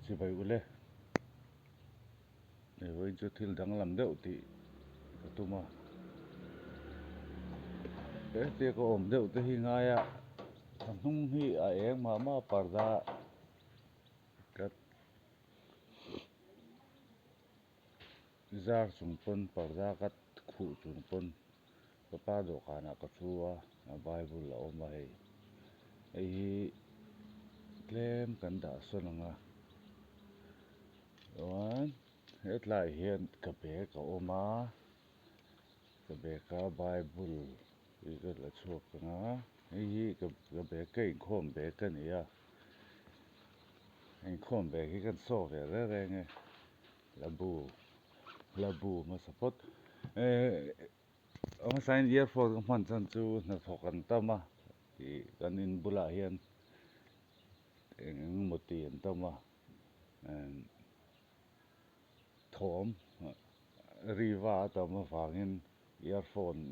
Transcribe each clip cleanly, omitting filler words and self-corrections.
Chibai ule. Hei vawiin chu thil danglam deuh tih ka tum a. Hetia ka awm deuh te hi ngai a, ka hnung hi a eng mah mah a parda ka zar chung pawn parda ka khuh chung pawn ka pa dawhkanah ka thu a, a bible a awm a hei. Hei hi tlem kan dah sawn ang a chuan hetlaiah hian ka bag a awm a ka bag a bible hi ka la chhuak ang a hei hi ka bag ka inkhawm bag a ni a inkhawm bag hi kan saw ve reng reng e la bu la bu hmasa phawt ehh hmasain earphone ka hman chhan chu hnathawk an tam a ih kan in bulah hian eng eng emaw ti an tam a thawm riva a tam avangin earphone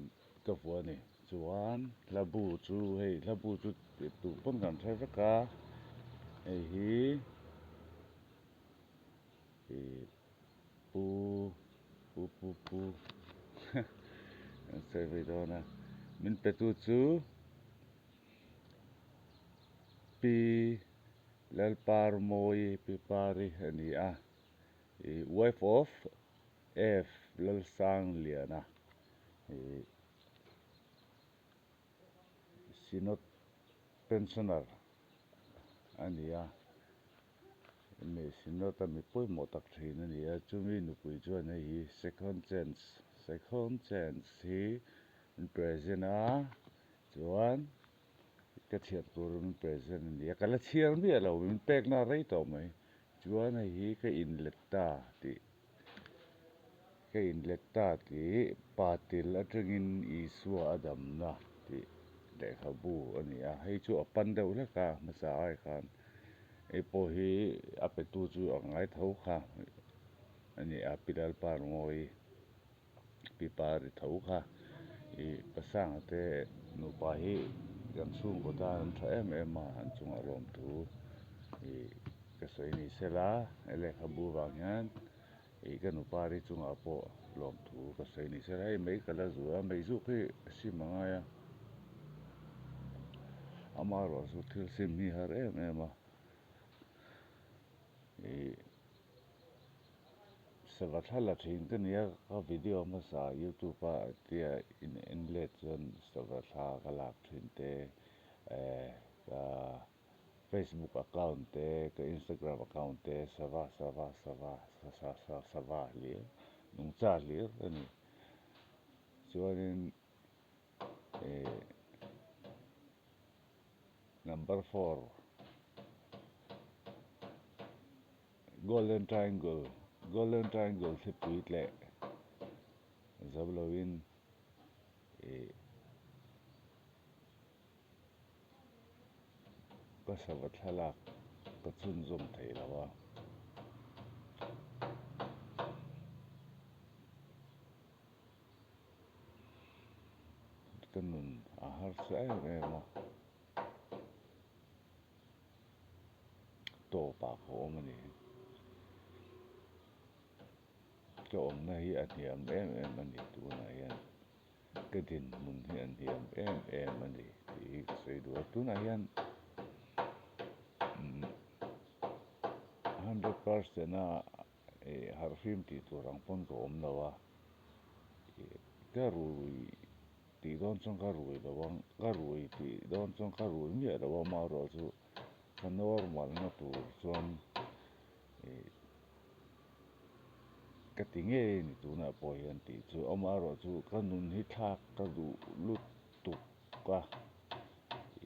ka vuah a ni chuan hla bu chu hei hla bu chu tih pawn kan hre vek a hei hi ih pu pu pu pu an sawi ve dawn a min pe tu chu Pi Lalparmawi Pi Pari a ni a ih wife of F Lalsangliana ih Synod pensioner a ni a mi Synod a mi pawimawh tak thin a ni a chumi nupui chuan hei hi second chance second chance hi an present a chuan ka chhiar tur an present a ni a ka la chhiar miah lo min pek na rei tawh mai chuan hei hi ka inlet ta tih ka inlet ta tih patil atangin Isua a damna tih lehkhabu a ni a hei chu a pan deuh hlek a hmasa ai khan hei pawh hi a petu chu a ngai tho kha a ni a Pi Lalparngawi. Pipa ri tho kha ih pasanga te nupa hi kan chhungkaw tan an tha em em a an chungah lawmthu ih ka sawi ni sela he lehkhabu vang hian ih ka nupa ri chungah pawh lawmthu ka sawi ni sela hei mei ka la zu a mei zuk hi a sim a ngai a amaherawhchu thil sim hi a har em em a ih. Sava thla la thin ka nia ka video hmasa youtube a tia in en let chuan sava thla ka lak thin te eh ka facebook account te ka instagram account te sava sava sava sa sa sava hlir nungcha hlir a ni chuanin eh number four. Golden Triangle Golden Triangle thlipui tleh zo loin ih ka sava thlalak ka chhunzawm thei lo a. Ka nun a harsa em em a. Tawpah ka awm a ni. Ka awmna hi a hniam em em a ni tunah hian ka dinhmun hi a hniam em em a ni tih hi ka sawi duh a. Tunah hian hundred percent a ih harhfim tih tur ang pawn ka awm lo a ih ka rui tih dawn chuan ka rui lo ang ka rui tih dawn chuan ka rui miah lo a amaherawhchu ka normal na tur chuan ih ka ti ngei a ni tunah pawh hian tih chu amaherawhchu ka nun hi thlak ka duh lutuk a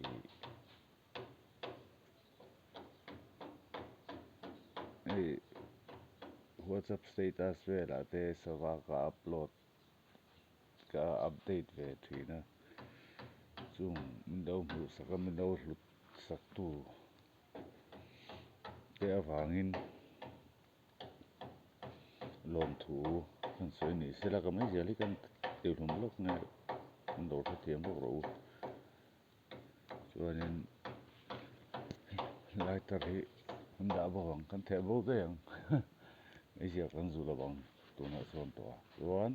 ih hei whatsapp status velah te sava ka upload. Ka update ve thin a, chung min lo hmuh sak a min lo hlut sak tu te avangin lawmthu kan sawi ni sela ka mai zel hi kan tihlum lawk nge an lo hrethiam bawk rawh u chuanin lighter hi. Kan dah bawk ang, kan theh bo daih ang. Meizial kan zu lo ang tunah chuan tawh a. Chuan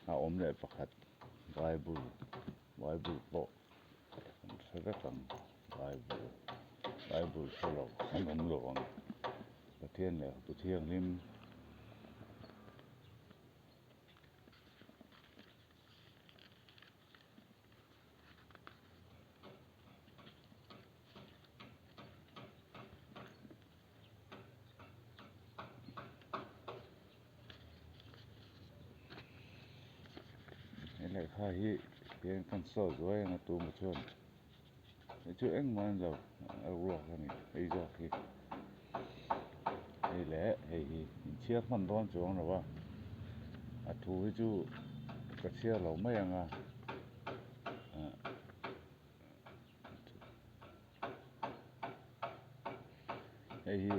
a awm leh pakhat Bible, Bible pawh kan hre vek ang. Bible, Bible hre lo an awm lo ang. Pathian lehkhabu thianghlim. He lehkha hi hian kan saw zuai ang a tuma chuan hei chu engmah a ni lo a ruak a ni hei zawk hi hei leh hei hi inchhiar hman dawn chuang lo a a thu hi chu ka chhiar lo mai ang a ah. Hei hi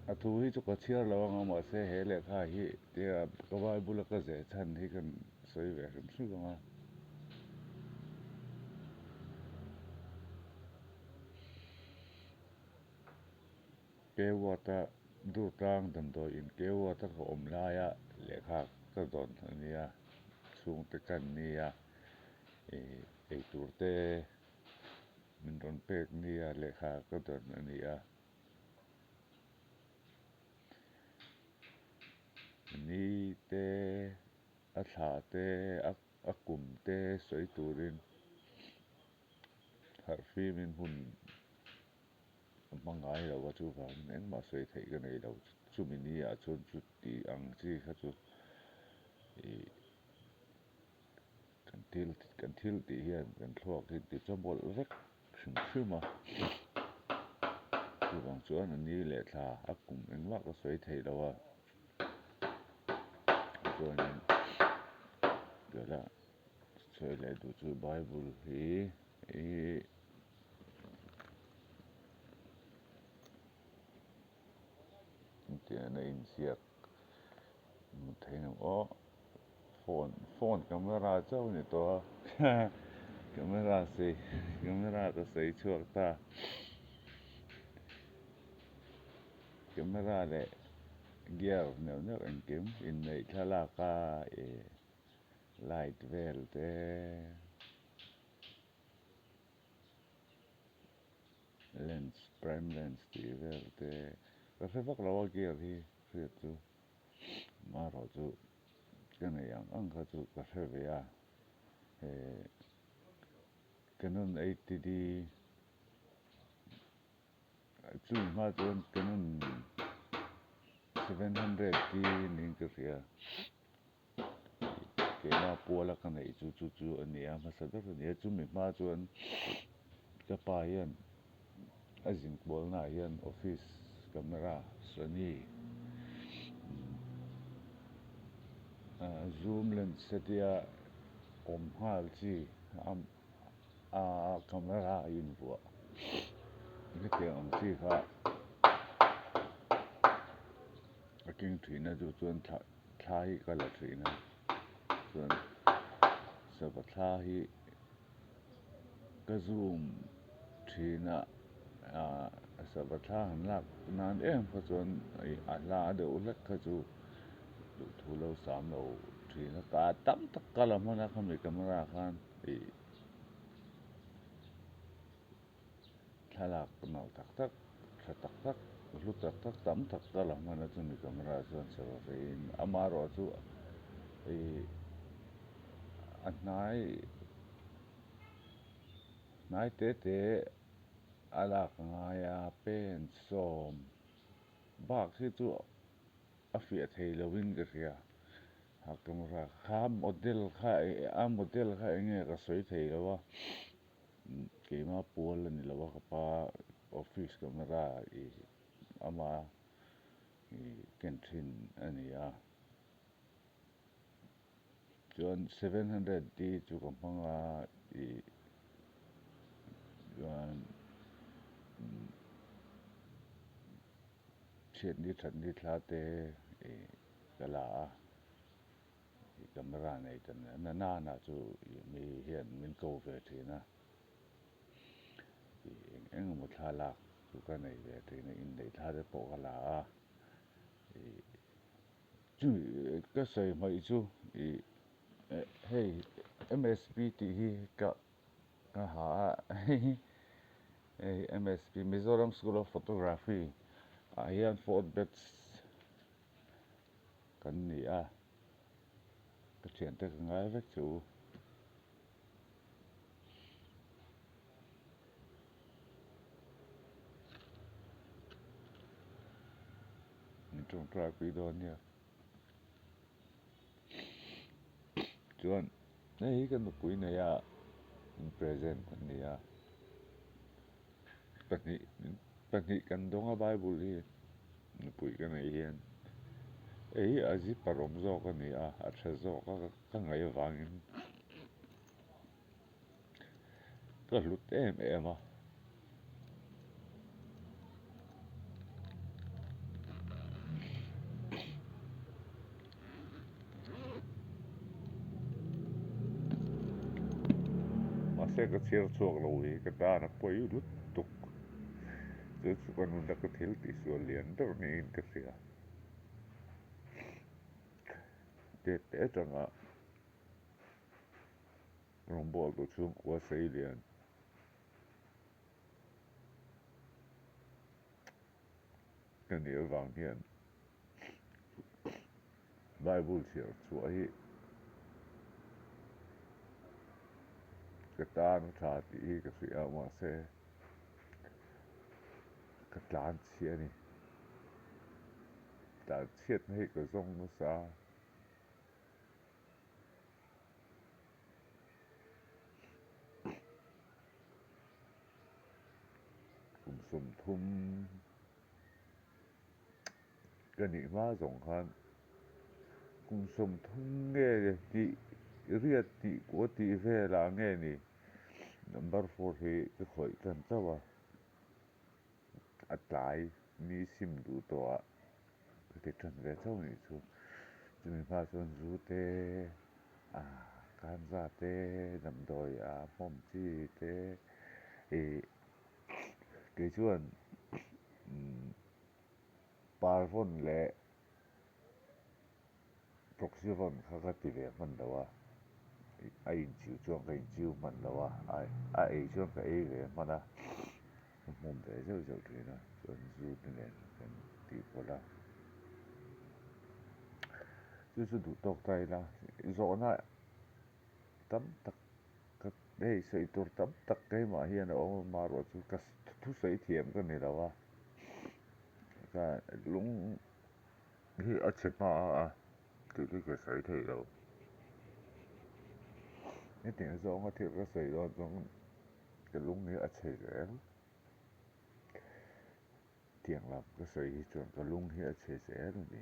a thu hi chu ka chhiar lo ang a mahse he lehkha hi tia ka bible a ka zeh chhan hi kan sawi ve hrim hrim ang a. Kewata Durtlang damdawi in Kewata ka awm laia lehkha ka dawn a nia chhungte kan nia ih eitur te min rawn pek nia lehkha ka dawn a ni a. Ni te a thla te a kum te sawi turin harhfimin hun a hma ngai lo a chuvangin engmah sawi theih ka nei lo chumi ni ah chuan chuti ang chi kha chu ih kan thil kan thil tih hian kan thluak hi ti chawmawlh vek hrim hrim a chuvang chuan a ni leh thla a kum engmah ka sawi thei lo a chuanin tuna sawi leh duh chu bible hi ih. Engtiang a inziak hmu thei ang aw phone phone camera chauh a ni tawh a camera sei camera ka sawi chhuak ta camera leh gear neuh neuh engkim inneih thlalak a ih light vel te. Lens prime lens tih vel te ka hre vak lo a gear hi hriat chu amaherawh chu ka neih ang ang kha chu ka hre ve a he Canon 80D chu hma chuan Canon 700D niin ka hria. Keimah puala ka neih chu chu chu a ni a hmasa ber a ni a chumi hma chuan ka pa hian a zin kualna ah hian office camera Sony zoom lens hetia awm nghal chi a camera a invuah hetiang ang chi kha a keng thin a chu chuan thla. Thla hi ka la thin a, chuan sava thla hi ka zoom thin a, ah sava thla han lak nan em kha chuan a hla deuh hlek kha chu duhthu lo sam lo thin a, ka tam tak ka la hman a khami camera khan ih Thlalak nalh tak tak, tha tak tak, hlu tak tak tam tak ka la hman a chumi camera chuan sava veiin amaherawh chu ih a hnai hnai te te a lak a ngai a pen sawm bak hi chu a fiah thei lovin ka hria a camera kha model kha a model kha eng nge ka sawi thei lo a. Keimah pual a ni lo a ka pa office camera ih ama ih ken thin a ni a chuan 700D chu ka hmang a ih chuan chhiatni thatni thla te ih ka la a. Camera nei ta na nana chu mi hian min ko ve thin a, eng eng emaw thlalak chu ka nei ve thin a, inneih thla te pawh ka la a, ih chumi ka sawi hmaih chu ih hei M_S_P tih hi ka ka ha a hei M_S_P Mizoram School of Photography ah hian fourth batch kan ni a, ka thiante ka ngai vek che u. Min tawngtai pui dawn nia. Chuan hei hi ka nupui nei a in present a ni a pahnih pahnih kan dawng a bible hi nupui ka neih hian hei hi a zipper awm zawk a ni a a tha zawk a ka ngaih avangin ka hlut em em a. Mahse ka chhiar chhuak lo hi ka tan a pawi lutuk chu chu ka nuna ka thil tihsual lian ber niin ka hria. Tete atanga Rawngbawltu chhungkua sei lian ka nih avang hian Bible chhiar chhuah hi ka tan a tha tih hi ka hria a, mahse ka tlan chhiah a ni. Tlan chhiatna hi ka zawng nasa a. Kum 30 ka nih hma zawng khan kum 30 nge tih riat tih kua tih velah nge ni number four hi ka khawih tan chauh a. A tlai mi sim duh tawh ah ka ti tan ve chauh anih chu. Chumi hma chuan zu te ah kanza te damdawi ah hmawm chi te ih kei chuan umm parvawn leh Proxyvon kha ka ti ve hman lo a, a inchiu chuan ka inchiu hman lo a, a ei chuan ka ei ve hman a, ka hmawm ve zeuh zeuh thin a, chuan zu te nen kan tih pawlh a. Chu chu duh tawk ta ila, zawhna tam tak ka hei sawi tur tam tak keimah hian a awm a, amaherawhchu ka thusawi thiam ka ni lo a, ka lung. Hi a chhe hma a tih hi ka sawi thei lo. Hetiang zawnga thil ka sawi dawn chuan ka lung hi a chhe zel. Tiang lam ka sawi hi chuan ka lung hi a chhe zel a ni.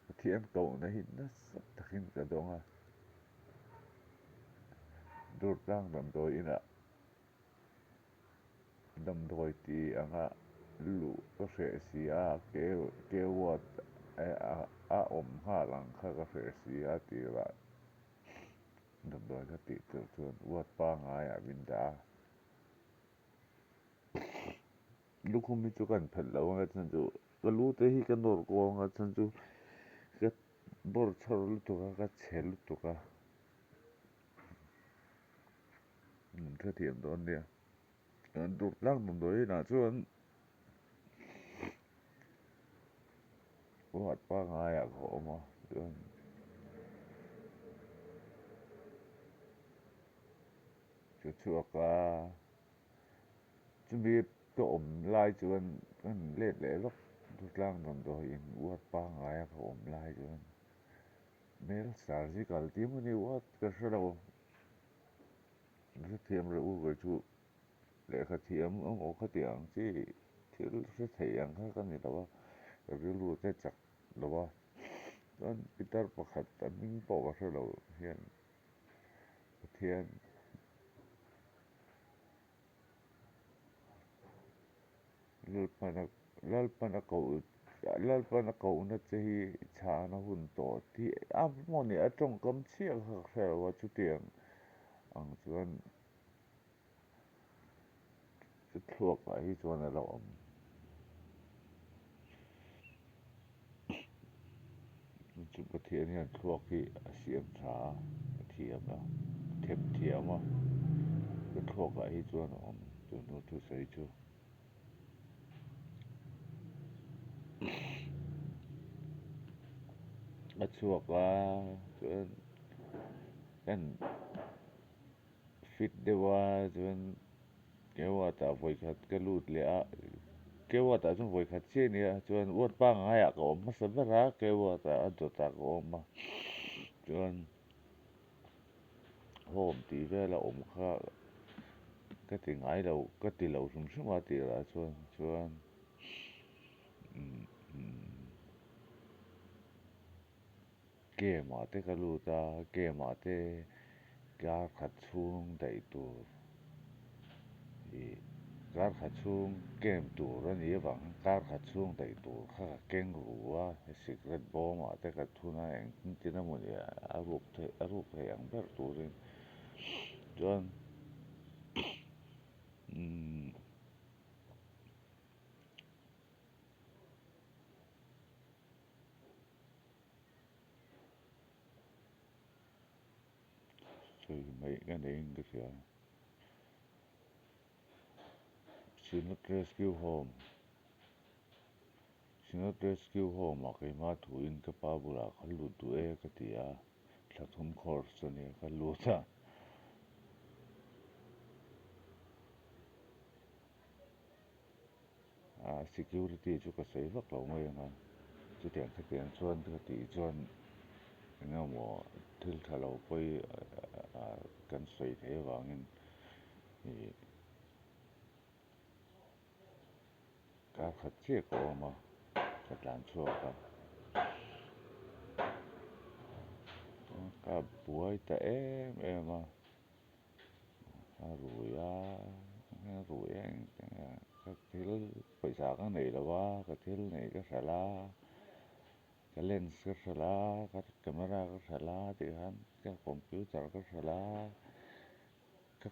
Pathian kohna hi nasa takin ka dawng a, Durtlang damdawi inah. Damdawi tih anga luh ka hreh si a, ke ward a awm nghal ang kha ka hreh si a tirah damdawi ka tih tur chuan ward pangaiah min dah a. Lukhum hi chu ka inphelh lo anga chhan chu ka lu te hi ka nawr kuau anga chhan chu ka bawr chhawr lutuk a ka chhe lutuk a. Min hrethiam dawn nia. Kan dur tlang damdawi inah chuan ruat pangaiah ka awm a chuan ka chhuak a chumi ka awm lai chuan ka han let leh lawk dur tlang damdawi in ruat pangaia ka awm lai chuan hmel surgical tih emaw ni what ka hre lo. Hrethiam reuh u kei chu lehkha thiam emaw khatiang ang chi thil hre thei ang kha ka ni lo a, ka rilru te chak lo a, chuan pitar pakhat a hming pawh ka hre lo hian Pathian Lalpan a koh Lalpan a kohna che hi chhana hun tawh tih a maw ni a tawngkam chiah kha ka hre lo a chutiang ang chuan. Ka thluakah hi chuan a lo awm. Chu Pathian hian thluak hi a siam tha a, a thiam a, them thiam a, ka thluakah hi chuan a awm tunu thusawi chu. A chhuak a chuan kan fit deuh a chuan Kewat-ah vawikhat ka lut leh a, Kewat-ah chuan vawikhat chiah a nia chuan ward pangaiah ka awm hmasa ber a, Kewat-ah a dawtah ka awm a chuan home tih vel a awm kha ka ti ngai lo ka ti lo hrim hrim a tirah chuan chuan umm umm. Game ah te ka lut a, game ah te kar khat chhung daih tur ih kar khat chhung game tur a nih avang hian kar khat chhung daih tur kha ka keng ru a, cigarette bawm ah te ka thun a engtin tin emaw ni a ruk theih a ruk theih ang ber turin chuan umm. Sawi mai ka neiin ka hria. Synod Rescue Home Synod Rescue Home ah keimah thuin ka pa bulah ka lut duh e ka ti a, thla thum course a nia ka lut a. A security chu ka sawi vak lo mai ang a, chutiang khatiang chuan ka tih chuan eng emaw thil tha lo pawi kan sawi theih avangin ih kar khat chiah ka awm a, ka tlan chhuak a, ka buai ta em em a. A rui a a rui a ka thil pawisa ka nei lo a ka thil neih ka hralh a ka lens ka hralh a ka camera ka hralh a tih khan ka computer ka hralh a ka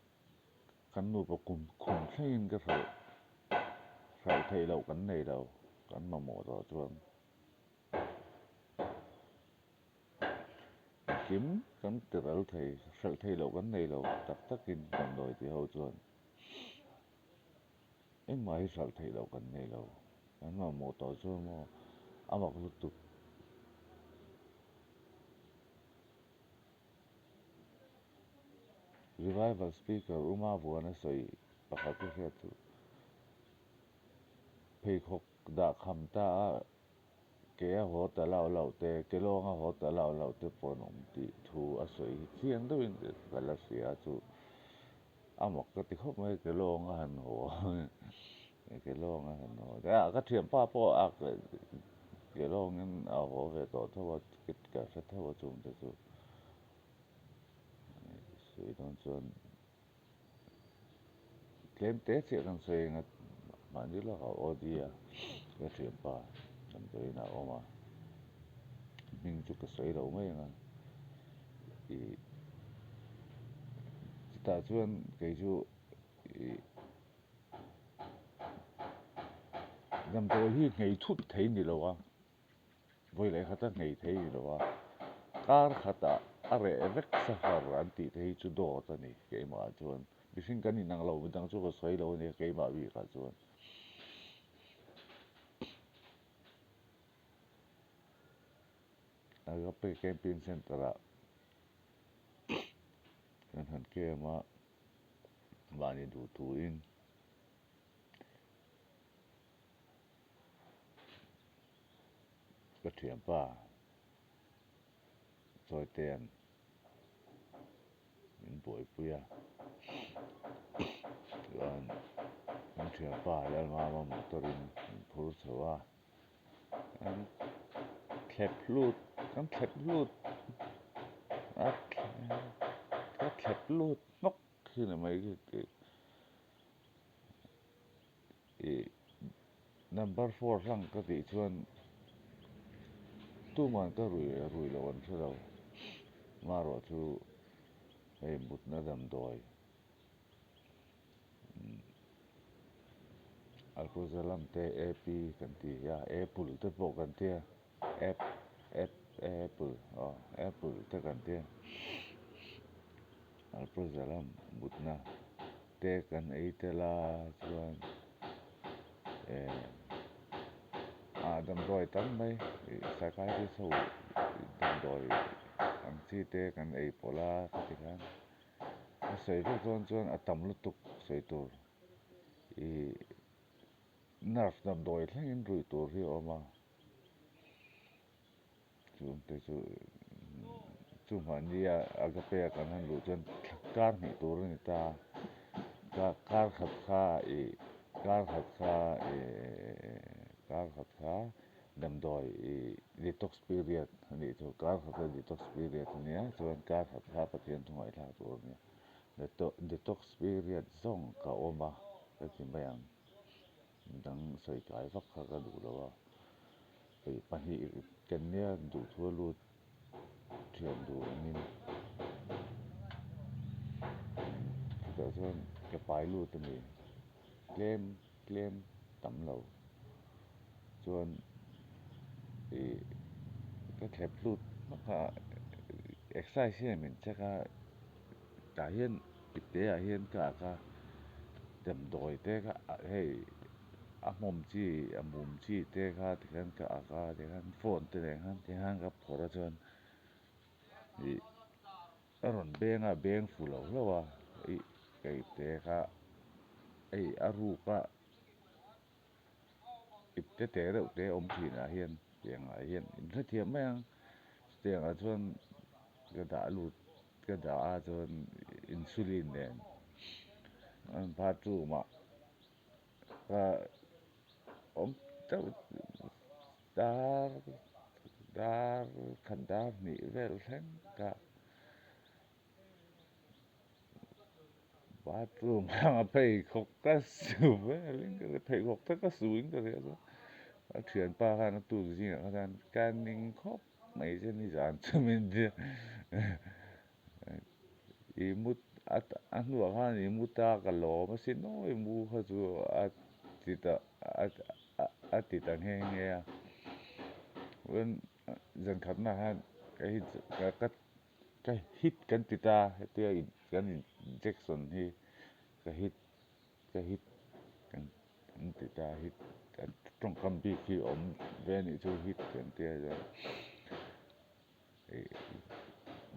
kan nupa kum khum thlengin ka hralh hralh theih loh kan nei lo kan mamawh tawh chuan. Engkim kan ti ral thei, hralh thei loh kan nei lo tak takin damdawi ti ho chuan engmah hi hralh theih loh kan nei lo. Kan mamawh tawh chuan maw a mak lutuk. Revival speaker Uma Vuana sawi pakhat ka hriat chu pheikhawk dah kham ta a. Ke a haw ta lau lau te, ke lawng a haw ta lau lau te pawh an awm tih thu a sawi hi chiang deuhin ka la hria chu a mak ka ti khawp mai ke lawng a han haw ke lawng a han haw a ka thianpa pawh a ke lawngin a haw ve tawh tho a ka hre tho a chungte chu sawi dawn chuan. Tlem te chiah kan sawi eng a mahni lawk a Audi a ka thianpa damdawiin ah a awm a hming chu ka sawi lo mai ang a ih chutah chuan kei chu ih damdawi hi nghei thut thei ni lo a. Vawi leh khat a nghei thei ni lo a, kar khatah a reh vek safar an tih te hi chu dawt a ni keimah ah chuan. Mihring kan inang lo midang chu ka sawi lo a nia keimah bikah chuan. Agape Camping Centre ah kan han camp a, mahni duhthuin. Ka thianpa Chawitea'n min buaipui a, chuan kan thianpa Lalmama motor in min phur chho a, kan thlep hlut kan thlep hlut a ka thlep lut hnawk hi ni mai Ih number four hlang ka tih chuan tuman ka rui rui loh an hre lo marawh chu hei mutna damdawi. Alprazolam te AP kan ti a, apple te pawh kan tia, app app apple aw apple te kan tia. Alprazolam mutna te kan ei tel a chuan eh ah damdawi tam mai ih psychiatrist ho damdawi ang chi te kan ei pawlh a khati khan a sawi vek dawn chuan a tam lutuk sawi tur. Ih nerve damdawi thlengin ruih tur hi a awm a, chungte chu chu mahnia agape a kan han luh chuan kar hnih tur a ni ta a, kar khat kha ih kar khat kha ih kar khat kha damdawi ih detox period a nih chu kar khat kha detox period a nia chuan kar khat kha Pathian thu ngaihthlak tur a nia. Detox period zawng ka awm a ka ti mai ang dang sawi kai vak kha ka duh lo a hei pahnih kan nia duhthu a lut thian duh angin chutah chuan ka pai lut a ni tlem tlem tam lo chuan ih ka thlep lut hmak a exercise hian min check a. Tah hian ipte ah hian ka ak a, damdawi te kha hei a hmawm chi a mum chi te kha tikhian ka ak a tikhian phone te nen khan tikhian ka phawrh a chuan ih a rawn beng a beng fu lo hlauh a ih ka ipte kha hei a ruk a ipte te reuh te awm thin ah hian tiang ah hian inhrethiam mai ang chutiang ah chuan ka dah lut. Ka dah a chuan insulin nen bathroom ah ka awm deuh dar dar khat dar hnih vel thleng ka bathroom ah pheikhawk ka su velin ka hria pheikhawk te ka su in ka hria chuan ka thianpa khan a tuk zingah kha chuan ka ning khawp. Mai che ni zan chu min ti i mu a hnuah khan i mu ta ka lawm asin aw i mu kha chu a ti ta a ti ta nghe nghe a chuan zan khatna khan ka hit ka ka hit kan ti ta hetia kan injection hi ka hit. Ka hit kan ti ta hit tawngkam bik hi awm ve anih chu hit kan tia chuan ih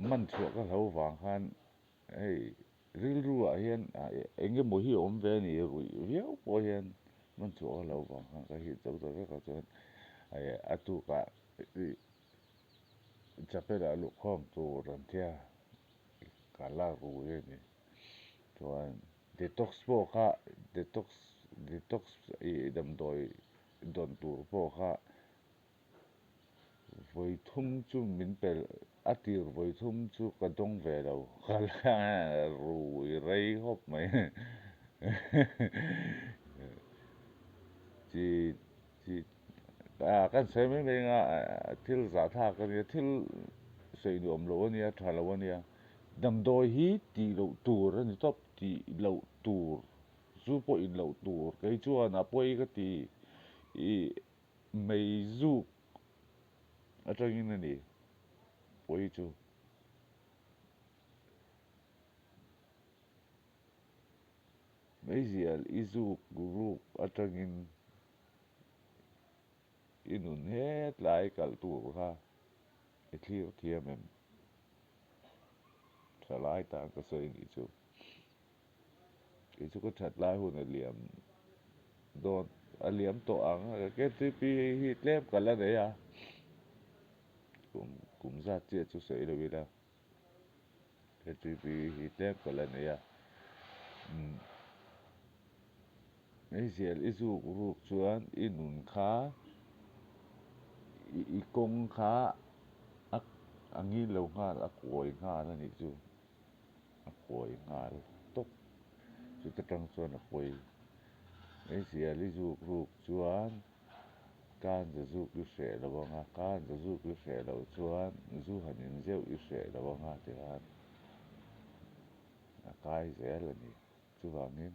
man chhuah ka hlo vang khan hei rilru ah hian eng emaw hi a awm ve a ni ruih viau pawh hian man chhuah ka hlo vang khan ka hit zo ta vek a chuan a tukah ih chapel ah luhkhawm tur an tia ka la rui a ni chuan. Detox pawh kha detox detox ih damdawi dawn tur pawh kha vawi thum chu min pe a tir vawi thum chu ka dawng ve lo ka la rui rei khawp mai chi chi ah kan sawi mai mai anga thil zahthlak a nia thil sawi nuam lo a nia tha lo a nia. Damdawi hi tih loh tur a ni tawp, tih loh tur chu pawh in loh tur. Kei chuan a pawi ka ti ih mei zuk atangin a ni pawi chu. Meizial i zuk ruk atangin i nun hetlai kalh tur kha i thlir thiam em? Tha lai tan ka sawi nih chu. Kei chu ka that lai hun a liam dawn a liam tawh ang a KTP hi tlem ka la nei a kum kum zat chiah chu sawi lo ila KTP hi tlem ka la nei a umm meizial i zuk ruk chuan i nun kha i kawng kha a a ngil lo nghal a kawi nghal a nih chu a kawi nghal tawp chuta tang chuan a pawi meizial i zuk ruk chuan kan za zuk i hreh lo ang a kan za zuk i hreh loh chuan zu han in zeuh i hreh lo ang a tikhan a kai zel a ni chuvangin.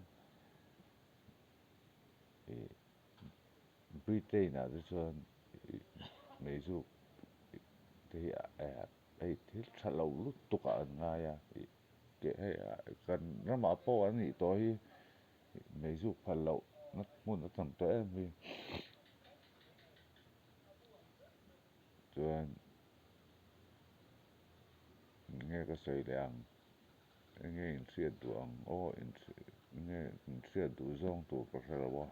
Ih Britain ah te chuan ih meizuk te hi hei thil tha lo lutuk ah an ngai a ih hei kan ramah pawh an nih tawh hi meizuk phal loh na hmun a tam tawh em hi chuan enge ka sawi leh ang. Enge inhriat duh ang aw enge inhriat duh zawng tur ka hre lo a.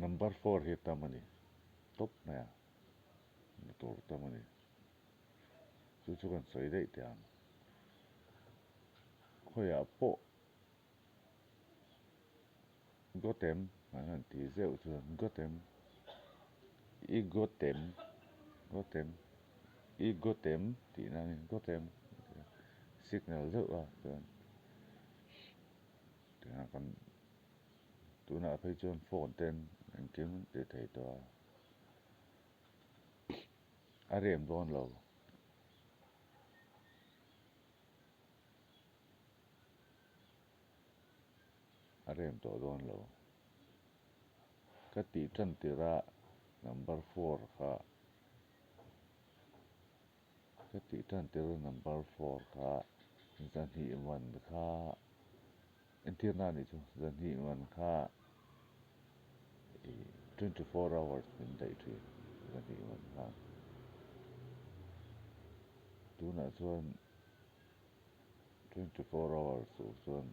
Number four hi tam a ni tawp mai a, ni tur tam a ni. Chu chu kan sawi daih teh ang. Khawiah pawh Gotem an han ti zeuh chuan Gotem i Gotem Gotem i Gotem tih nan in Gotem signal zeuh a chuan tunah kan tunah phei chuan phone ten engkim an ti thei tawh a a rem dawn lo. A rem tawh dawn lo. Ka tih tan tirh a number four kha ka tih tan tirh a number four kha zahnih man kha entirna a nih chu zahnih man kha ih 24 hours min daih thin zahnih man khan tunah chuan. 24 hours tur chuan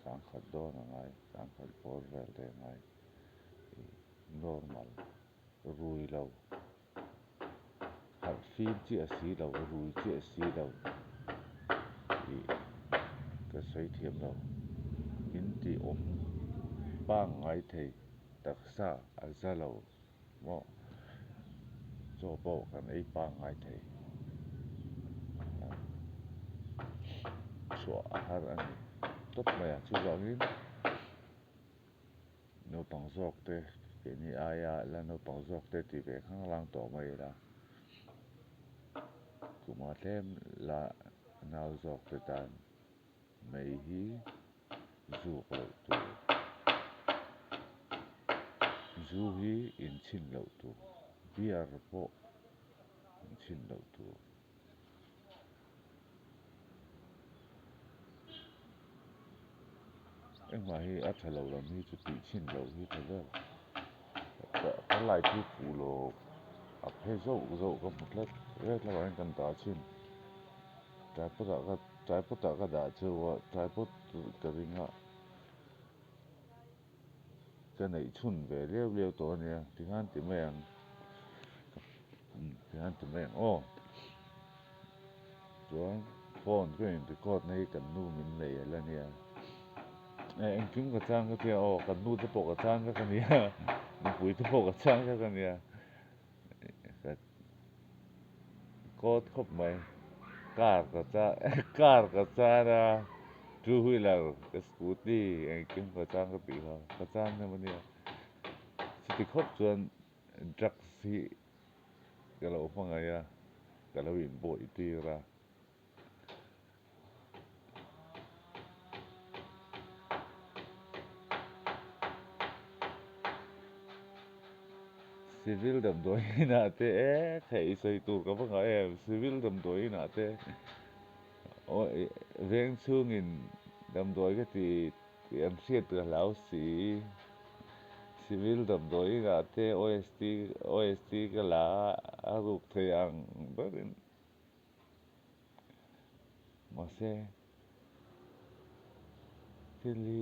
sangkhat dawn a ngai, sangkhat bawr vel te a ngai ih normal rui lo harh fim chiah si lo rui chiah si lo ih ka sawi thiam lo in tih awm pangngai thei taksa a za lo maw chaw pawh kan ei pangngai thei chhuah a har a ni tawp mai a chuvangin naupang zawk te keini aia la naupang zawk te tih ve khang lang tawh mai ila kuma tlem la nau zawk te tan mai hi zuk loh tur, zu hi inchhin loh tur, beer pawh inchhin loh tur. Engmah hi a tha lo lam hi chu tih chhin loh hi tha ber. Ka light hi fuh lo a phe zauh zauh ka hmu tlat ret lamah hian kan dah chhin. Tripod ah ka tripod ah ka dah cheu a tripod ka ring a ka neih chhun ve liau liau tawh a nia tikhan ti mai ang tikhan ti mai ang aw chuan phone ka in record na hi kan nu min nei ala nia engkim ka chang ka tia aw kan nu te pawh ka chang vek a nia nupui te pawh ka chang vek a nia. Kawt khawp mai car ka chang car ka chang a two wheeler ka scooty engkim ka chang ka tih kha ka chang em ania chuti khawp chuan drugs hi ka lo hmangaih a ka lo inbuaih tir a. Civil damdawi inah te e theih sawi tur ka va ngah em civil damdawi inah te veng chhungin damdawi ka ti tih an hriat ka hlau si civil damdawi inah te OST OST ka la a ruk thei ang berin. Mahse, thil hi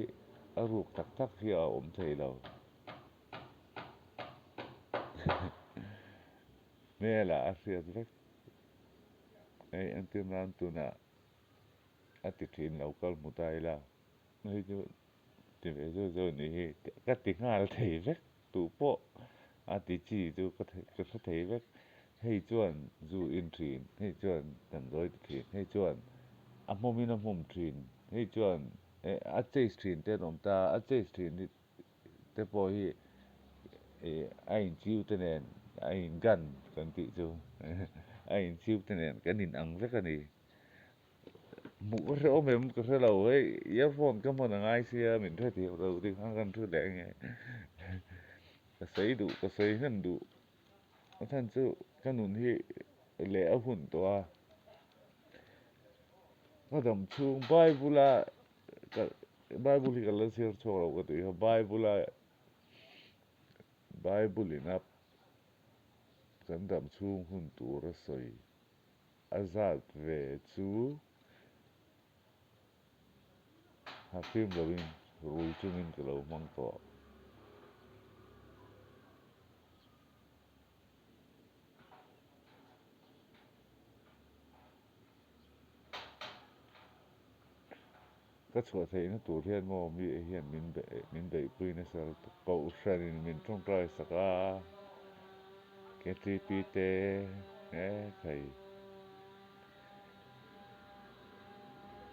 a ruk tak tak hi a awm thei lo. Hmelah a hriat vek. Hei entir nan tunah a ti thin lo kal hmu ta ila, hei chu ti ve zeuh zeuh nih hi ka ti nghal thei vek tuh pawh a ti chi chu ka hre thei vek hei chuan zu in thin hei chuan damdawi ti thin hei chuan a hmawm in a hmawm thin hei chuan a chase thin te an awm ta a chase thin hi te pawh hi ih a inchiu te nen a in gun kan tih chu a inchiu te nen kan in ang vek a ni. Hmuh ka hrehawm em ka hre lo hei earphone ka hman a ngai sia min hrethiam lo tih khan kan thu leh nge ka sawi duh ka sawi hnem duh a chhan chu ka nun hi leh a hun tawh a ka dam chhung bible a ka bible hi ka la chhiar chhuak lo ka tih kha bible a bible in a kan dam chhung hun tur a sawi. A zat ve chu hafim loin rui chungin ka lo hmang tawh. Ka chhuah theihna tur hian maw mi hian min beihpui nasa lutuk. Kohhranin min tawngtai sak a, KTP te he thei.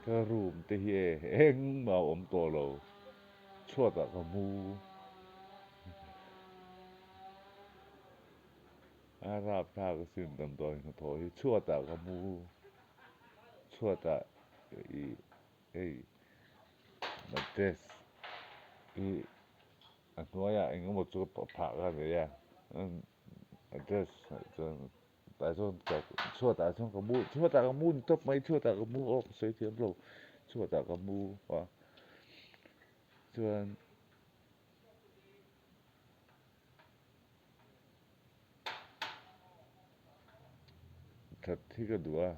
Ka room te hi e engmah a awm tawh lo, chhuatah ka mu. A rapthlak asin damdawi hnathawh hi chhuatah ka mu, chhuatah ih hei mattress hi a hnuaiah eng emaw chu phah ka nei a mattress chuan tah chuan chhuatah chuan ka mu chhuatah ka mu ni tawp mai chhuatah ka mu aw ka sawi thiam lo chhuatah ka mu a chuan. That hi ka duh a,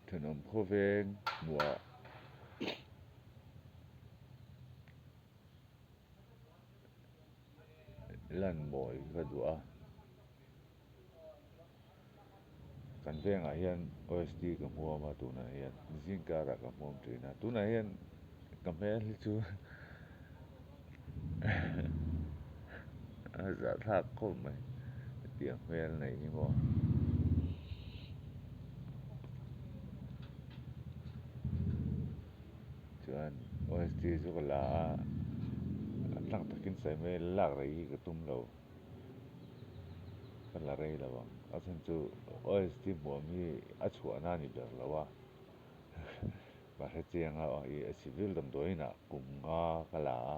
thenawm khawveng hmuhah lan mawi ka duh a, kan vengah hian OSD ka hmuam a tunah hian zing karah ka hmuam thin a, tunah hian ka hmel hi chu a zahthlak khawp mai hetiang hmel nei hi maw. Chuan OSD chu ka la a, a tlang takin sawi mai lak rei hi ka tum lo. Ka la rei lo ang. A chhan chu OSD hmuam hi a chhuahna a ni ber lo a. Ka hre chiang a, ih civil damdawiin ah kum nga ka la a.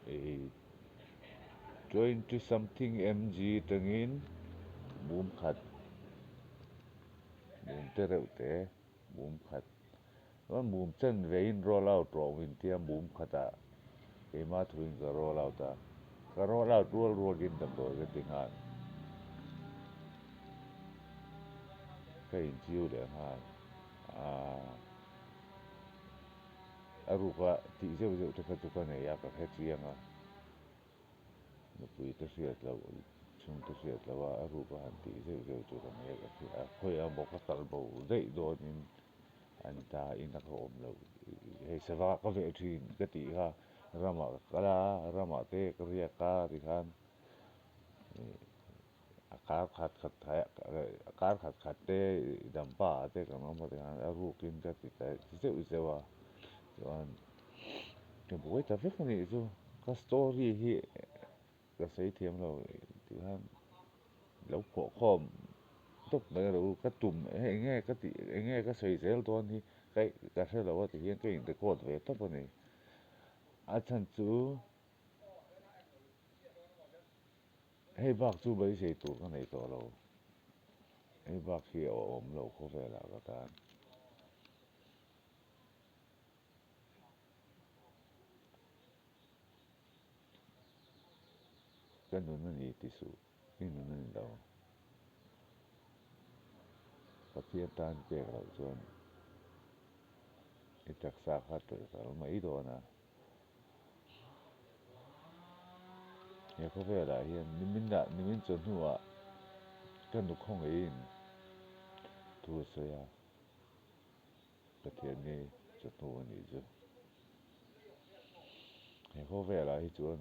Ih 20 something mg tangin mum khat mum te reuh te mum khat chuan mum chen vein roll out rawh min tia mum khatah keimah thuin ka roll out a ka roll out rual rualin damdawi ka ti nghal ka inchiu leh nghal aaa. A ruka tih zeuh zeuh te kha chu ka nei a, ka hre chiang a, nupui te hriat loh, chhung te hriat loh a, a ruka han tih zeuh zeuh chu ka nei a, ka hria a, khawiah maw ka kal bo daih dawnin an ta in a ka awm loh, hei sava ka veh thin ka tih kha ramah ka kal a, ramah te ka riak a tikhan A kar khat khat a kar khat khat te dampa ah te kan awm a tikhan a rukin ka ti ta zeuh zeuh a chuan ka buai ta vek a nih chu ka story hi ka sawi thiam lo tikhan lo phuah khawm tawp mai rawh u ka tum hei eng nge ka tih eng nge ka sawi zel dawn hi ka hre lo a ti hian ka in record ve tawp a ni a chhan chu. Hei bak chu beisei tur ka nei tawh lo. Hei bak hi a awm lo khawvelah ka tan. Ka nun a ni ti suh, i nun a ni lo. Pathian tan pek loh chuan i taksa kha tawlh ral mai dawn a. He khawvelah hian niminah nimin chawhnuah ka nu khawngaihin thu a sawi a, Pathianni chawhnu a nih chu. He khawvelah hi chuan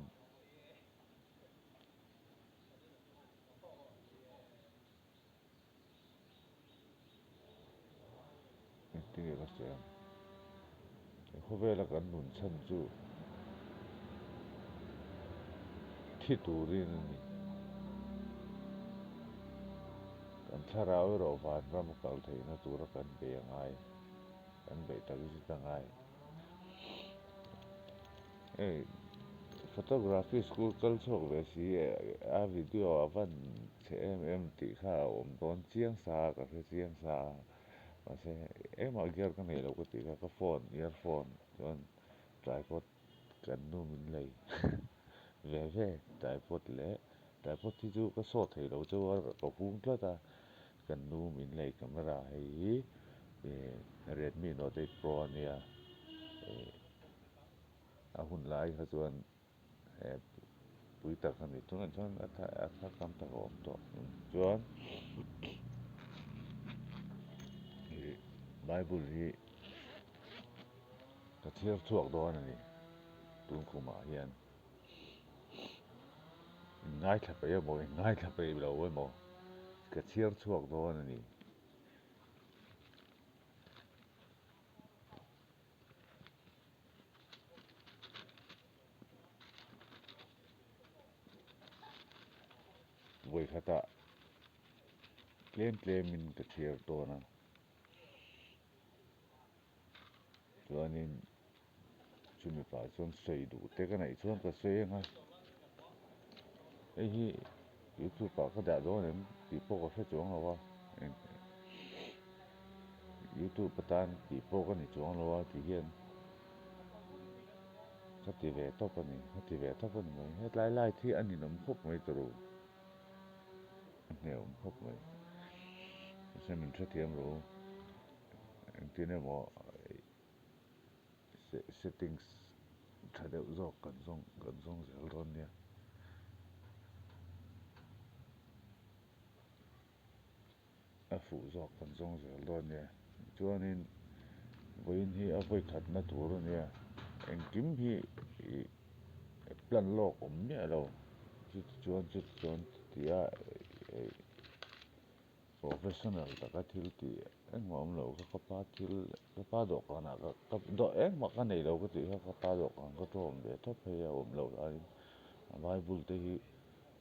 Engtin nge ka sawi ang? He khawvela kan nun chhan chu thi turin a ni. Kan thlarau erawh vanram a kal theihna tura kan bei a ngai, kan beih tak zet a ngai. Hei photography school kal chhuak ve si a video a van chhe em em tih kha a awm dawn chiang sa a, ka hre chiang sa a, mahse engmah gear ka neih loh ka tih kha ka phone earphone chuan tripod kan nu min lei ve ve tripod leh tripod hi chu ka saw thei lo chauh a ka hung tlat a kan nu min lei camera hei hi Redmi note 8 pro a nia a hun lai kha chuan pui tak a ni tunah chuan a thar tam tak a awm tawh chuan bible hi ka chhiar chhuak dawn a ni tun khumah hian inngaithla peih emaw inngaithla peih lo emaw ka chhiar chhuak dawn a ni. Vawikhatah tlem tlemin ka chhiar tawn a, chuanin chumi pah chuan sawi duh te ka neih chuan ka sawi ang a, hei hi youtube ah ka dah dawn em tih pawh ka hre chuang lo a. Youtube atan tih pawh ka ni chuang lo a ti hian ka ti ve tawp a ni ka ti ve tawp a ni mai hetlai light hi a ninawm khawp mai tawrh u a hneawm khawp mai mahse min hrethiam rawh u engtin emaw settings tha deuh zawk kan zawng kan zawng zel dawn nia. A fuh zawk kan zawng zel dawn nia. Chuanin vawiin hi a vawi khatna tur a nia. Engkim hi ih plan lawk awm miah lo. Chuti chuan chuti chuan tia ih professional taka thil tih engmah awm lo kha ka pa thil ka pa dawhkanah ka dawh engmah ka nei lo ka tih kha ka pa dawhkan ka tawm ve tawp phei a awm loh laiin a bible te hi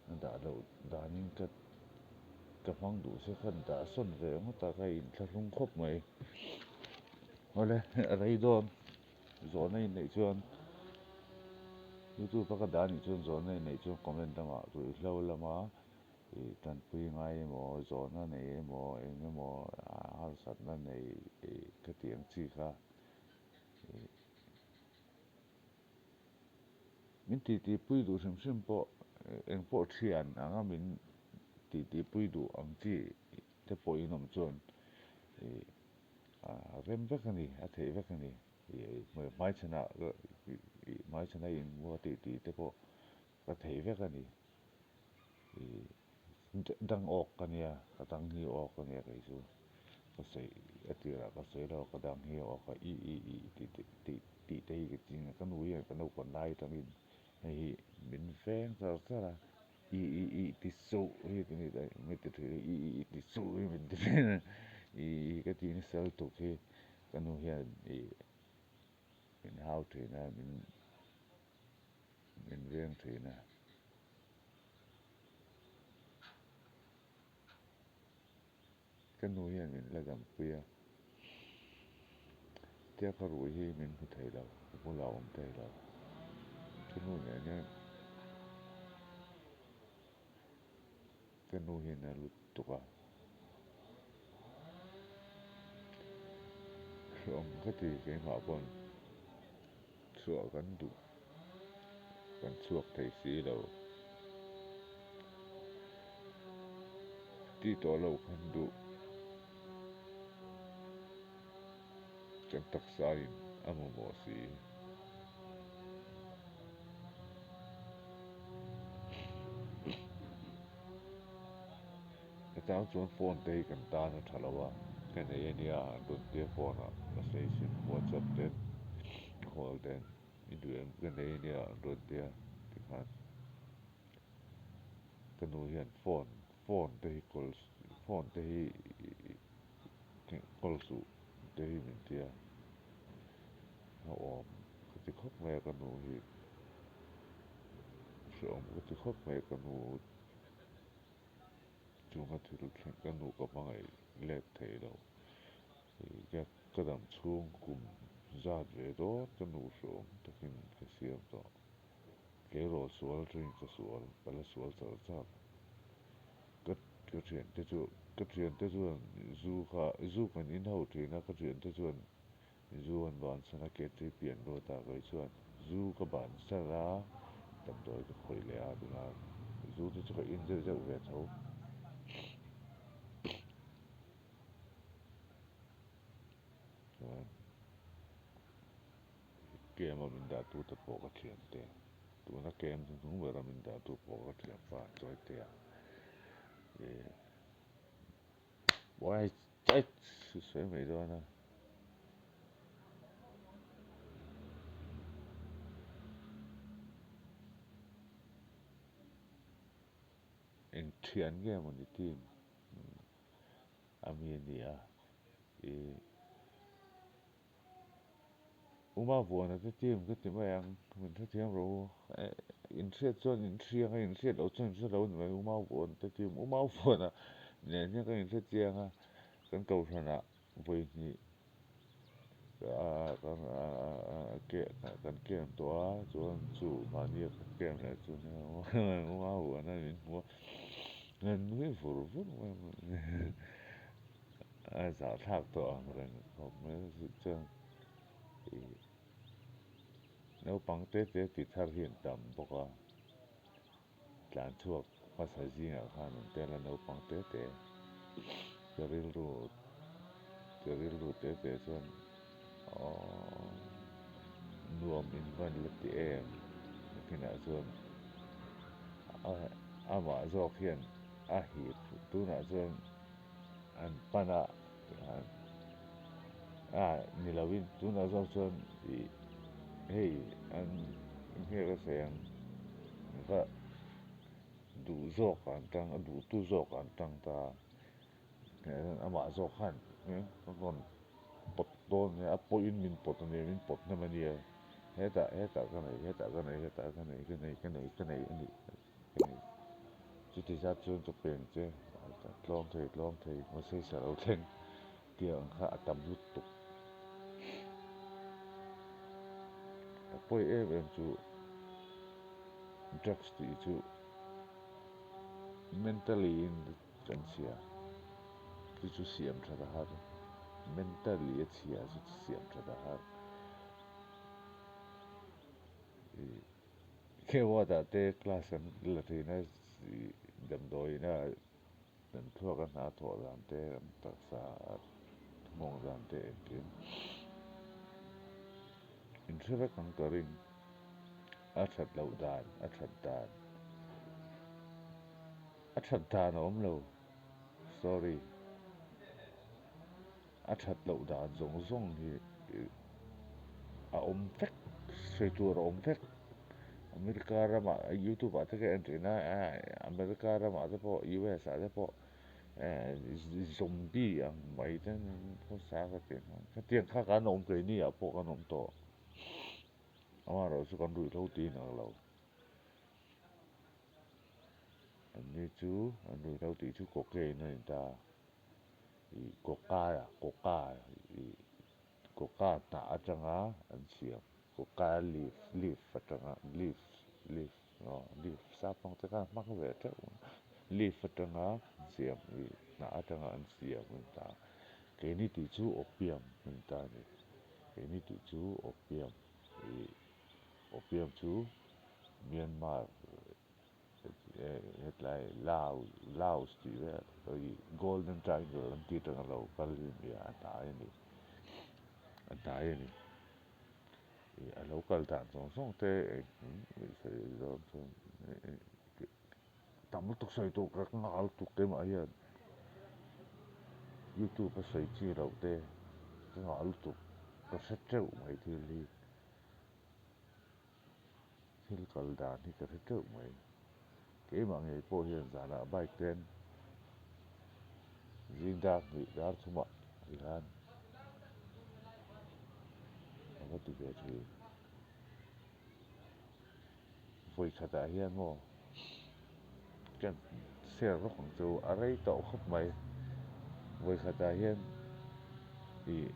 A dah loh danin ka ka hmang duh se khan dah sawn ve ngawt a, ka inthlahlung khawp mai. Awle a rei dawn zawhna inneih chuan youtube a ka dah anih chuan zawhna inneih chuan comment lamah ruihhlo lama ih tanpui ngai emaw zawhna nei emaw eng emaw harsatna nei ih ka tih ang chi kha ih. Min titipui duh hrim hrim pawh eng pawh thian anga min titipui duh ang chi te pawh in awm chuan ih a rem vek a ni, a theih vek a ni. Ih hmaichhanah ih hmaichhana inhmuh a tih tih te pawh ka thei vek a ni. Ih dang awk ka nia, ka dang hi awk a nia kei chu ka sawi a tirah ka sawi lo ka dang hi awk a i i i tih tih tih te hi ka ching a ka nu hian ka naupang lai atangin hei hi min veng char char a i i i ti suh hi ka ni min ti thin a i i i ti suh hi min ti thin a i i ka ti nasa lutuk hi ka nu hian ih min hau thin a min min veng thin a. Ka nu hian min la dampui a, tia ka ruih hi min hmu thei lo, ka bulah awm thei lo. Ka nu nen hian ka nu hian a lut tuk a, hrehawm ka ti keimah pawn chhuah kan duh. Kan chhuak thei si lo. Ti tawh lo kan duh. Kan taksa in a mamawh si. A chang chuan phone te hi kan tan a tha lo a, ka nei a nia an rawn tia phone ah message in whatsapp ten call ten. I duh em ka nei ania an rawn ti a tikhan ka nu hian phone phone te hi call phone te hi call suh te hi min ti a a awm ka ti khawp mai a ka nu hi hrehawm ka ti khawp mai a ka nu. Chunga thil thleng ka nu ka hmangaih let thei lo. Ka dam chhung kum zat ve dawn ka nu hreawm takin ka siam tawh. Tleirawl sual atangin ka sual, ka la sual char char. Ka ka thiante chu ka thiante chuan zu kha zu kan in ho thin a, ka thiante chuan zu an bansan a, KTP an ruat a, kei chuan zu ka bansan a, damdawi ka khawih leh a tunah zu te chu ka in zeuh zeuh ve tho. Chuan Camp a min dah tu te pawh ka thian te, tuna camp hnuhnung ber a min dah tu pawh ka thianpa Chawite a ih uai chai sawi mai dawn a. Eng thian nge mawni team a mi a ni a ih. Uma vuana te team ka ti mai ang, min hrethiam rawh u. Inhriat chuan in hria ang a, inhriat loh chuan in hre lo a ni mai. Uma vuana te team, Uma vuana nen hian kan inhre chiang a, kan kohhranah vawi hnih kan camp tawh a, chuan chu mahnia ka camp leh chu Uma vuana min hmu a, kan nui vur vur mai a. A zahthlak tawh ang reng khawp mai chuan ih naupang te te ti thar hi an tam bawk a, tlan chhuak hmasa zingah khan an tel a naupang te te ka rilru ka rilru te te chuan aww nuam in van la ti em nakinah chuan amah zawk hian a hip tunah chuan. An pan a a ni lovin tunah zawk chuan ih hei an hmel a sawi ang va duh zawk an tang a duhtu zawk an tang ta amah zawk khan a rawn pawt dawn a pawhin min pawt a nia min pawt hnem a nia hetah hetah ka nei hetah ka nei hetah ka nei ka nei ka nei ka nei a nih. Chuti zat chuan ka peng che tlawm thei tlawm thei hmasaisa lo thleng tih ang kha a tam lutuk. A pawi em em chu drugs tih chu mentally in kan chhia chu chu siam that a har mentally a chhia chu siam that a har. Khewadah te class kan la thin a, damdawiin a kan thluak a hna thawh dan te, kan taksa nghawng dan te engkim inhre vek ang ka ring. A that loh dan, a that dan, a that dan a awm lo, sorry, a that loh dan zawng zawng hi a awm vek, sawi tur a awm vek. America ramah youtube ah te ka en thin a, America ramah te pawh US ah te pawh zombie ang mai te khawsa ka ti ang. Khatiang kha kan awm keini ah pawh kan awm tawh. Amaherawh chu kan ruihhlo tiin ang lo. Anni chu an ruihhlo tih chu cocaine a ni ta. Ih coca coca ih coca hnah atanga an siam coca leaf leaf atanga leaf leaf aw leaf sap hmang te khan hmang ve teuh leaf atanga an siam ih hnah atanga an siam a ni ta keini tih chu opium a ni ta a ni keini tih chu opium ih opium chu Myanmar. Hetlai Laos tih vel ih Golden Triangle an tih atanga lo kal hi nia a hnai a ni a hnai a ni ih a lo kal dan zawng zawng te engkim sawi dawn chuan tam lutuk sawi tur ka nghal lutuk keimah hian youtube a sawi chi loh te ka nghal lutuk ka hre teuh mai thil hi. Thil kal dan hi ka hre teuh mai. Keimah ngei pawh hian zanah bike ten zing dar hnih dar thumah hian a va ti ve thin. Vawi khatah hian maw camp share lawk ang chu a rei tawh khawp mai. Vawikhatah hian ih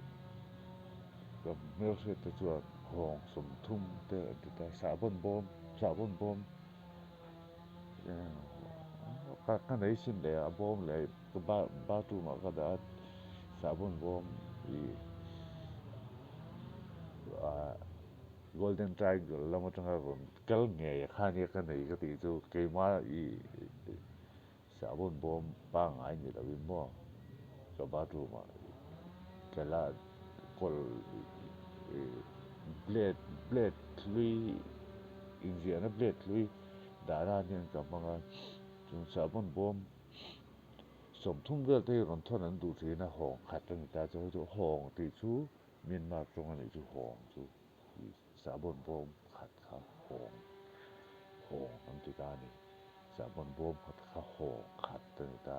ka hmelhriat te chuan hawng sawmthum te an ti ta sahbawn bawm sahbawn bawm ka ka nei sin leh a bawm leh ka bathroom ah ka dah a sahbawn bawm ih ah golden triangle lam atanga rawn kal ngei a kha nia ka nei ka tih chu keimah ih Sahbawn bawm pangngai ni loin maw ka bathroom ah ka la kawl blade blade hlui inziahna blade hlui dah nan hian ka hmang a chung sahbawn bawm sawmthum vel te hi rawn thawn an duh thin a hawng khat a ni ta chu chu hawng tih chu Myanmar tawng a nih chu hawng chu sahbawn bawm khat kha hawng hawng an ti ta a ni. Sahbawn bawm khat kha hawng khat a ni ta.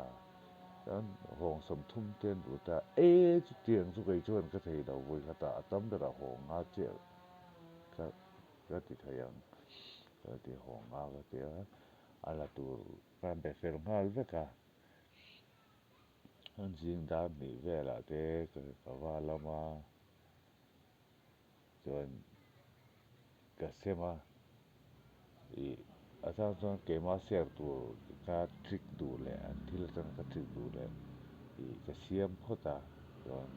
Chuan hawng sawmthum te an duh ta. E chutiang chu kei chuan ka thei lo vawi khatah a tam berah hawng nga chiah ka ka ti thei ang. Ka ti hawng nga ka ti a, a la tur ka be fel nghal vek a. An zing dar hnih velah te ka va lam a, chuan ka sem a ih a chang chuan keimah share tur ka trick duh leh an thil atang ka trick duh leh ih ka siam phawt a chuan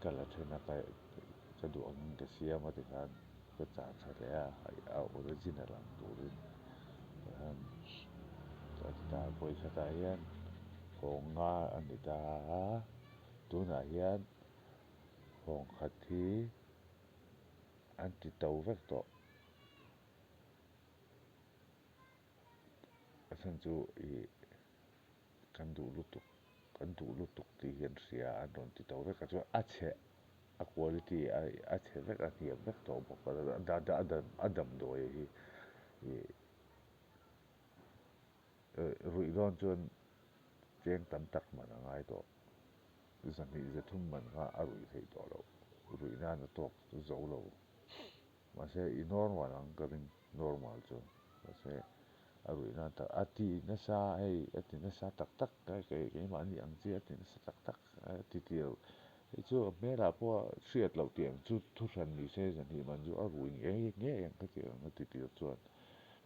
ka la then a ka ka duh angin ka siam a tikhan ka chah tha leh a a original ang turin tikhan ka ti ta a vawikhatah hian hawng nga a ni ta a tunah hian Hawng khat hi an ti to vek tawh. A chhan chu ih kan duh lutuk kan duh lutuk tih hi an hria a an rawn ti to vek a chuan a chhe a quality a chhe vek a hniam vek tawh bawk a a damdawi hi ih ruih dawn chuan cheng tam tak man a ngai tawh. Zahnih zathum man kha a ruih theih tawh loh, ruih nan a tawk zo lo. Mahse i normal ang ka ring, normal chu. Mahse a ruih nan tak, a ti nasa hei, a ti nasa tak tak kei keimahni ang chi a ti nasa tak tak a ti tir. Hei chu a hmelah pawh a hriat loh tih ang chu thu hran ni se zahnih man chu a rui ngei ngei ang ka ti ang a ti tir chuan.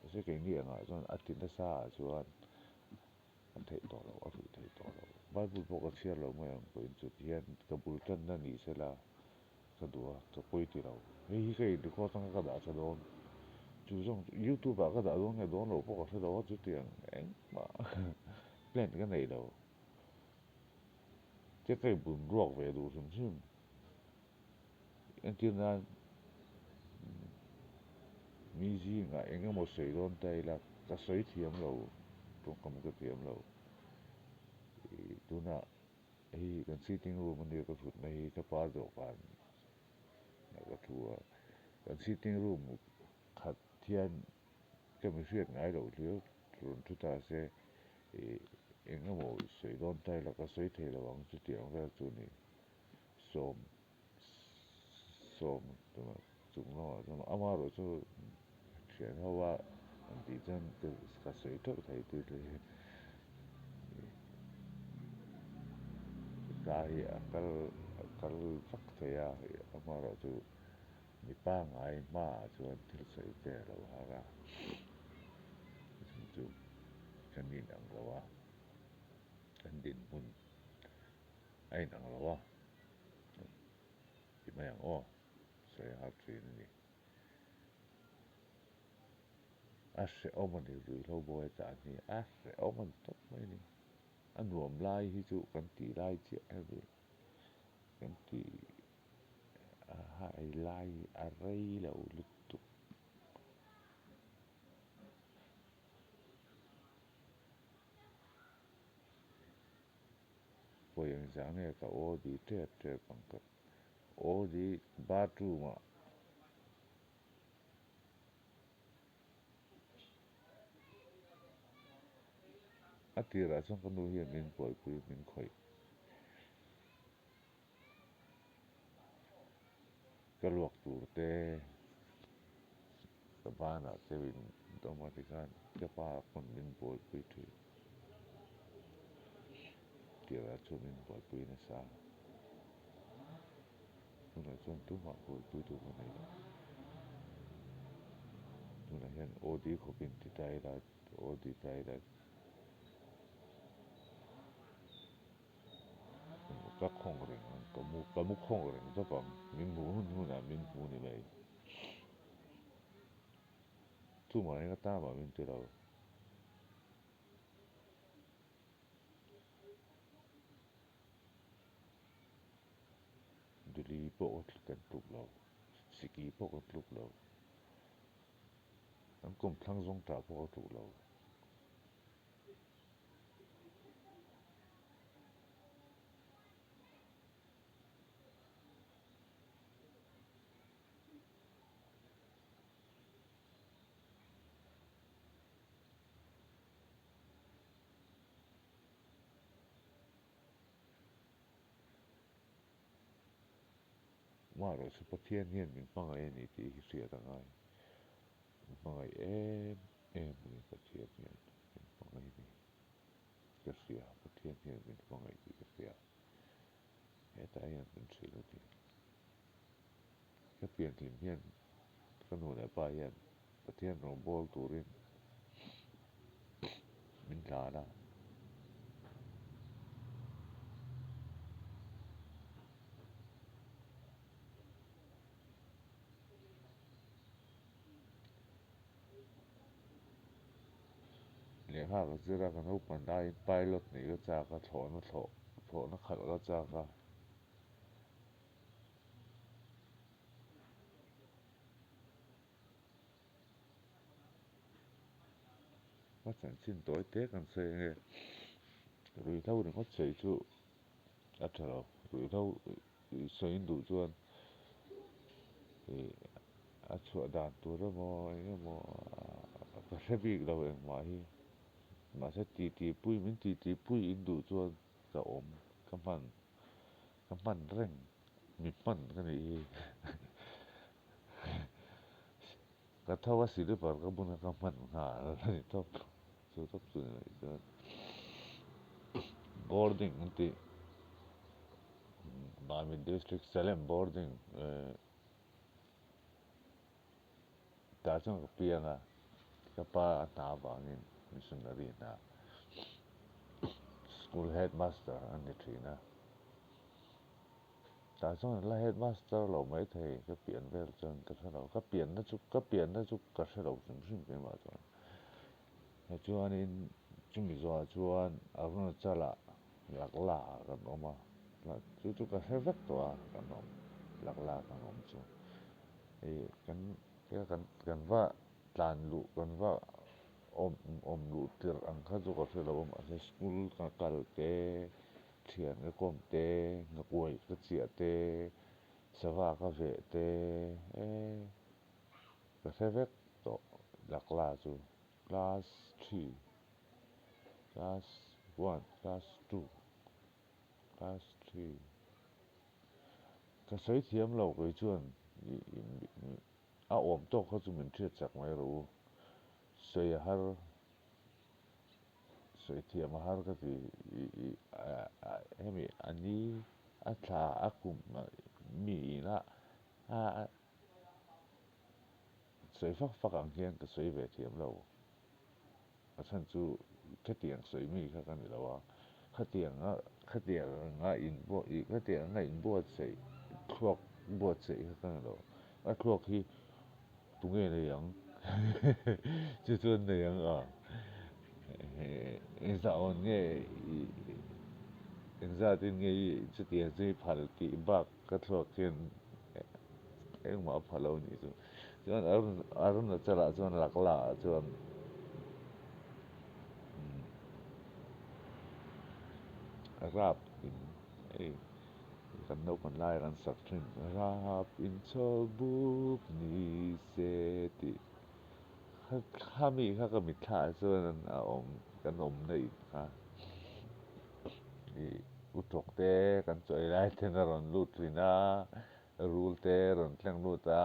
Mahse keini angah chuan a ti nasa ah chuan An theih tawh loh, a ruih theih tawh loh. Bible pawh ka chhiar lo mai ang pawhin chut hian ka bul tanna ni sela ka duh a, ka pawi ti lo. Hei hi ka in record anga ka dah tha dawn. Chu zawng chu youtube ah ka dah dawn nge dawn lo pawh ka hre lo a, chutiang engmah plan ka nei lo. Tia ka inbun ruak ve duh hrim hrim. Entir nan mi zingah eng emaw sawi dawn ta ila ka sawi thiam lo, tawngkam ka thiam lo. Ih tunah hei kan sitting room ania ka thutna hi ka pa dawhkan ah ka thu a, kan sitting room khat hian ka mi hriat ngai loh hlir rawn thu ta se ih eng emaw sawi dawn ta ila ka sawi thei lo ang chutiang vel chu a ni. Sawm sawm chung lamah chuan amaherawh chu thian ho a an tih chuan ka sawi teuh thei tih te hi ka hi a kal a kal vak thei a amaherawh chu mi pangngai hmaah chuan thil sawi te a lo har a chu kan inang lo a kan dinhmun. A inang lo a, ti mai ang aw, sawi a har thin a ni. A hrehawm a ni, ruihhlo bawi a tan hi a hrehawm a ni tawp mai a ni. A nuam lai hi chu kan tih lai chiah hemi kan tih hai lai a rei lo lutuk. Pawi engzah nge ka aw di tep tep ang ka aw di bathroom ah a tirah chuan ka nu hian min buaipui min khawih ka luak tur te ka banah te min dawm a tikhan ka pa pawn min buaipui thin. tirah chuan min buaipui nasa. Tunah chuan tumah buaipui tur ka nei lo. Tunah hian OD khawpin ti ta ila, OD ta ila. Ka khawng reng ang, ka mu ka mu khawng reng tawp ang, min hmuh hun hunah min hmu ni mai. Tumah eng atan mah min ti lo. Duli pawh kan tluk lo, siki pawh kan tluk lo, kan kawmthlang zawng tah pawh ka tluk lo. Marawh chu Pathian hian min hmangaih a ni tih hi hriat a ngai. Min hmangaih em em a ni Pathian hian min hmangaih a ni. Ka hria Pathian hian min hmangaih tih ka hria. Hetah hian min hrilh a ni. Ka pianhlim hian ka nu leh pa hian Pathian rawngbâwl turin min tlan a. Lehkha ka zir a, ka naupang laiin pilot nih ka chak a, thlawhna thlawh thlawhna khalh ka chak a. Ka chanchin tawi te kan sawi ange, ruihhlo ringawt sawi chu a tha lo, ruihhlo sawi in duh chuan ih a chhuah dan tur emaw eng emaw ka hre bik lo engmah hi, mahse titi pui min titi pui in duh chuan ka awm ka hman ka hman reng mi hman ka nih hi ka tho a silver ka bun a ka hman nghal a ni tawp chu tawp chu ni mai chuan boarding an tih Mamit district Salem boarding tah chuan ka piang a ka pa a hna avangin missionary hna school headmaster a ni thin a. Tah chuan la headmaster lo mai thei ka pian vel chuan ka hre lo, ka pianna chu ka pianna chu ka hre lo hrim hrim keimah chuan. Tichuanin chumi zawhah chuan Arunachal-ah Lakla-ah kan awm a, chu chu ka hre vek tawh a kan awm Lakla kan awm chu. Ih kan kan kan va tlan luh kan va awm awm luh tirh ang kha chu ka hre lo a mahse school ka kal te Thian ka kawm te, ngakuai ka chiah te, sava ka veh te eh ka hre vek tawh Lakla chu class three, class one, class two, class three ka sawi thiam lo kei chuan a awm tawk kha chu min hriat chak mai rawh u sawi a har. Sawi thiam a har ka ti hemi a ni a thla a kum mi ina a sawi fak fak ang hian ka sawi ve thiam lo a chhan chu khatiang sawi mi kha ka ni lo a khatianga khatianga inbuat khatianga inbuatsaih thluak buatsaih kha ka ni lo a thluak hi. Tunge nei ang? Chu chuan nei ang a. Engzah awn nge i engzatin nge i chutiang chu i phal tih bak ka thluak hian engmah a phal lo nih chu. Chuan Arunachal-ah chuan Lakla-ah chuan rap in hei. Kan naupang lai kan sak thin rap inchhawl buk ni se tih kha mi kha ka mitthla ah chuan a awm kan awm na in kha ih utawk te kan chaw ei lai ten a rawn lut thin a rul te a rawn thleng lut a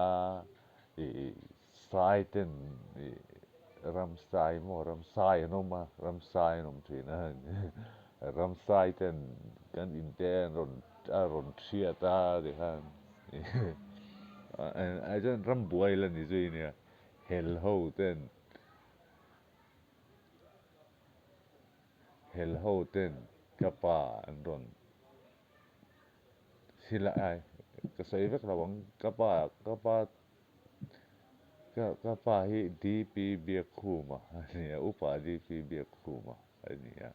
ih sai ten ih ramsai maw ramsai an awm a ramsai an awm thin a. Ramsai ten kan in te an rawn a rawn hriat a tikhan ai chuan rambuai la ni zui nia hel ho ten hel ho ten ka pa an rawn silai ka sawi vek lo ang ka pa ka pa ka pa hi DP Biakkhuma a ni a upa DP Biakkhuma a ni a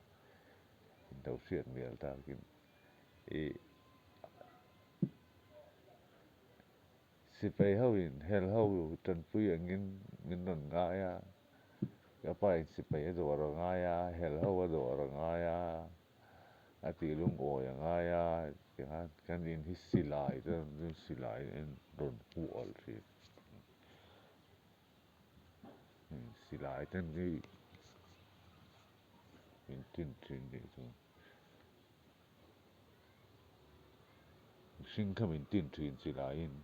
in lo hriat mial takin ih sipai ho in hel ho tanpui angin min rawn ngai a ka pa in sipai a dawr a ngai a hel ho a dawr a ngai a a tih lungawi a ngai a tikhan kan in hi silai te silai in rawn hmuh awlh thin silai te hi min tin thin nih chu mihring kha min tin thin silaiin.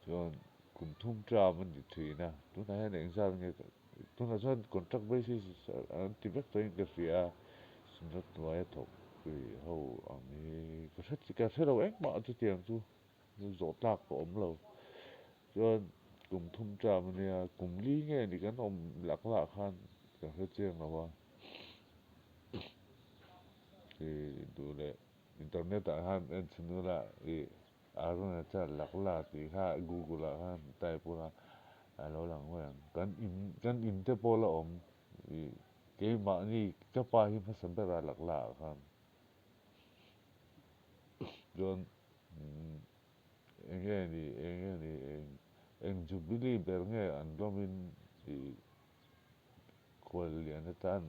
Chuan kum thum term a ni thin a, tunah hian engzat nge tunah chuan contract basis an ti vek tawhin ka hria a, synod hnuaia thawk ho ang hi ka hre ka hre lo engmah chutiang chu zawh tlak ka awm lo. Chuan kum thum term a nia, kum li nge ni kan awm lak lah khan ka hre chiang lo a, duh leh internet ah khan en chhin ula ih. Arunachal Lakla tih kha Google ah khan type ula a lo lang mai ang. Kan in kan in te pawh la awm ih keimahni ka pa hi hmasa bera Lakla ah khan chuan eng nge ni eng nge ni eng eng Jubilee ber nge an lawmin ih khuallian atan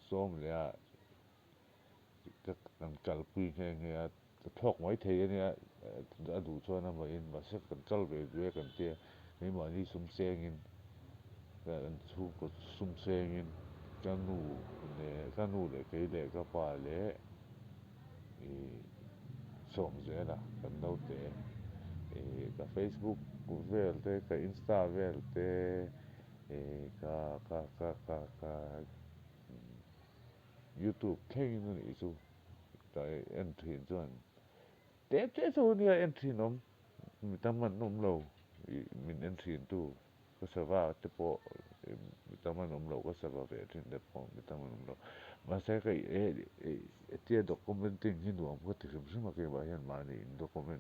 sawm leh a ka kan kalpui nghe nghe a. Ka thlawk mai thei a nia, a duh chuan a mahin mahse kan kal ve duh e kan tia, keimahni sum sengin kan chhungkaw sum sengin ka nu leh ka nu leh kei leh ka pa leh ih sawm zel a kan naute ih ka facebook vel te ka insta vel te ih ka ka ka ka ka youtube thlengin a nih chu. En thin chuan teh teh chu ania en thin awm mi tam an awm lo ih min en thin tu ka sava te pawh mi tam an awm lo ka sava ve thin te pawh mi tam an awm lo mahse ka ih hetia documenting hi nuam ka ti hrim hrim a keimah hian mahni in document.